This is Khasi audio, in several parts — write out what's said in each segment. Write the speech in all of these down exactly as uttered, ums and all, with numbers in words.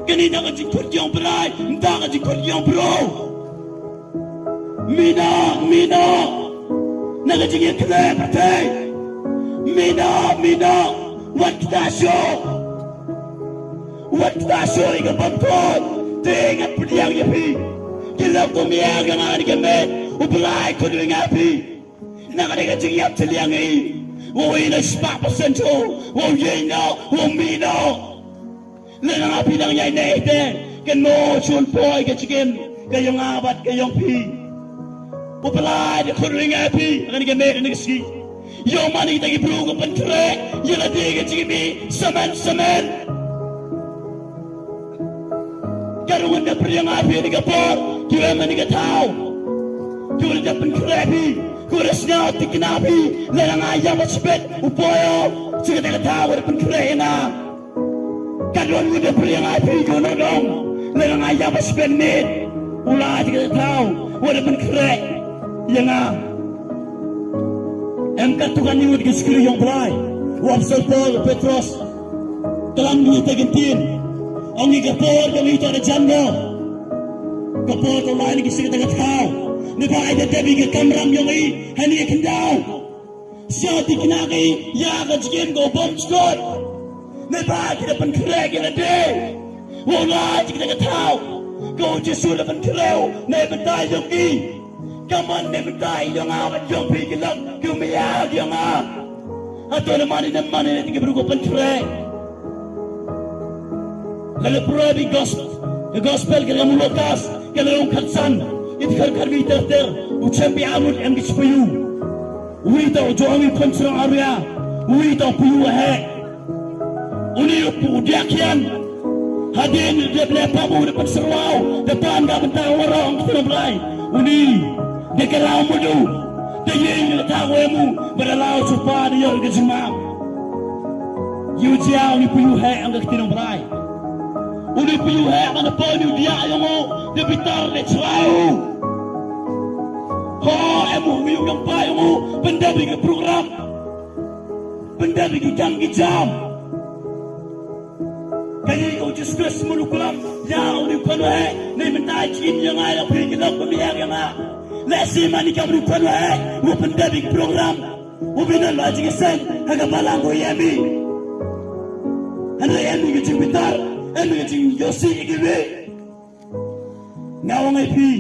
Kane na ka jingkut jong Blai, na ka jingkut jong bro. Mino, mino. Na ka jingïakhleh pyrthei. Mino, mino. Wat kata shuh. Wat kata shuh ïa ka bamkot. Te ngan pdiang ïa phi. Ki lok kumne ïa nga, kane ka met. U Blai kut ïa nga phi. Na kane ka jingïap tiliang i. Wa ïa na spah percent shuh. Wa ïa na, wa mino. Lada nga phi dang ïaineh te, kynmaw shun poi ka jingim ka jong nga bad ka jong phi. U Blai da kut ïa nga phi, kane ka met kane ka sngi. Ïoh mane kita ki briew ki pynkhreh ïa lade ka jingim i samen samen. Ka ruh ngan da pyrshang ïa phi ha kane ka por, ki wan ha kane ka thaw. Ki wan da pynkhreh phi, ki wan da sngewtynnat phi, lada nga ïam ba shibit, u poi o, sha kata ka thaw, wan da pynkhreh ïa nga. Ka don ngut da pyrshang ai phi jong no dong. Lada nga ïam ba shibit miet. U la ïa ka thaw. Wat da pynkhreh ïa nga. Em katto katne ngut ki shakri jong u Blai. U Apostol Paul, u Petros. Klam ngi te kin tin. Ong ngi ka por ka ngi ta da jan no. Ka por ka lai ngi shakri ta ka thaw. Ni ba ai da debi ka kamram jong ngi. Hani ka khyndaw. Sha ti kna ki ïa ka jingim ka bym jukut. Neba ki da pynkhreh ki lade. Wa la ti kna ka thaw. Ka u Jisu da pynkhreh u na i bynta jong ki. Ka mon na i bynta jong nga bad jong phi ki lok ki maya jong nga. Hato na mane na mane na ti ki briew ka pynkhreh. Lada pyrshah ïa ka gospel, ka gospel ka long u Lukas, ka long khatsan, i dkhar kharwi ter ter, u chem ïa mut em ki shiphew. Uwei u ta u jong i khun shnong aria, uwei u ta u phew heh. Uni u pu u diak khian. Hadien u dep leh pap u da pynsyrwa u, da pan ka bynta u warong ki tnum Blai. Uni, da ka raw mudu, da ïeng da thaw em u, ba da law shupa da ïoh ka jingmap. Ïa u jia uni phew heh ong ka ktien u Blai. Uni phew heh ong ka poi uni u diah ïa ngo da bitar da chrai u. Ho em u uni u nang pai ong u pyndep ïa ka program. Pyndep ïa ki kam ki jam. Kane ka u Jisu Khrist mut u klam ïa uni u khun u heh. Nei mynta jingim ïa nga ïa phi ki lok ba mi ïa nga. Lehse mane ka uni u khun u heh u pyndep ïa ki program. U bina la jingïaseng ha ka balang ko ïa mi. Hynrei em ïa ka jingbitar, em ïa ka jingïohsngew ïa kiwei. Nga ong ïa phi,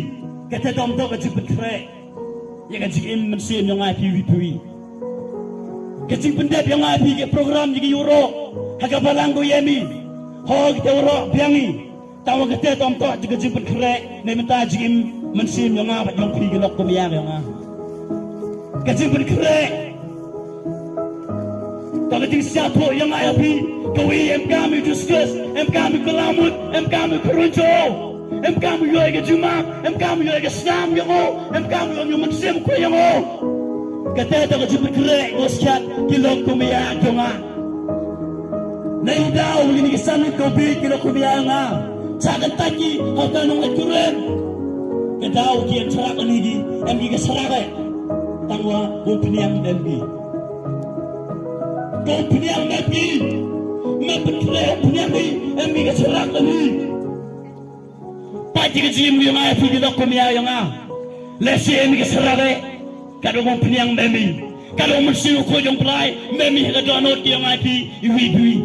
kata dom dok ka jingpynkhreh ïa ka jingim mynsiem ïa nga ïa phi wi phi wi. Ka jingpyndep ïa nga ïa phi ka program ïa ki ïuroh ha ka balang ko ïa mi. Ho kita ïuroh biang i. Tangwa kata tam to ka jingpynkhreh na mynta jingim mynsiem ïa nga bad ïa phi ki lok kumne ïa nga. Ka jingpynkhreh. To ka jingsngewthuh ïa nga ïa phi. Kawei em kam u discuss, em kam u klamut, em kam u kyrunjo, em kam u ïoh ka jingmap, em kam u ïoh ka snam ïa ngo, em kam u ïoh mynsiem ko ïa ngo. Kata to ka jingpynkhreh ko skhiat ki lok kumne ïa nga. Nai daw ngi ni ki sanut ko bi ki lok kumne ïa nga. Cha kan taki hau ta nong ai kuren. Ka daw ki em charak ani gi em gi ka charak ai. Tangwa ko pniang em gi. Ko pniang em gi. Me pniang em gi em gi ka charak ani. Pait ïa ka jingim ïa nga ïa phi ki lok kumne ïa nga. Lehse em ïa ka charak eh. Ka dei u pniang memi. Ka dei u mynsiem u khuid jong u Blai memi ha ka dohnud ïa nga ïa phi iwei pa iwei.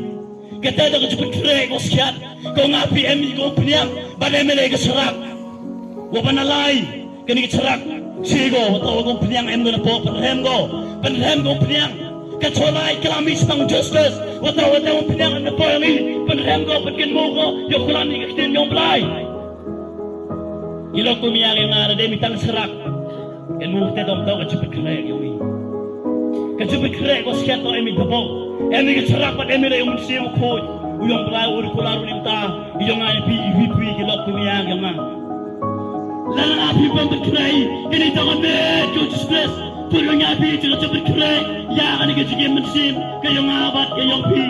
Kata dei ka jingpynkhreh ko skhiat. Ko nga phi em ïa ko pniang bad em ïa ka charak. Wa ban alai. Kane ka charak shi ko, wa tau wa kong pniang em ko na pok, pynrem ko, pynrem ko pniang. Ka cholai klam i sbang justice, wa tau wa tau pniang em na pok ngi, pynrem ko, pynken mo ko, yo klam i ka ktien yong Blai. Ilo ko miang ïa nga na dei mi tang charak. Ken mo te dom tau ka jingpynkhreh yong i. Ka jingpynkhreh ko skhet to em i babok. Em i ka charak pat em i da yong mynsiem u khuid. U yong Blai u ri kular u lim ta. I yong nga i phi i phi phi ki lok ko miang yong nga. Lada nga phi pom pynkhreh, kane tang ka met ko Jisu Khrist. Pun nga phi tang ka jingpynkhreh. Ïa kane ka jingim mynsiem ka yong nga bad ka yong phi.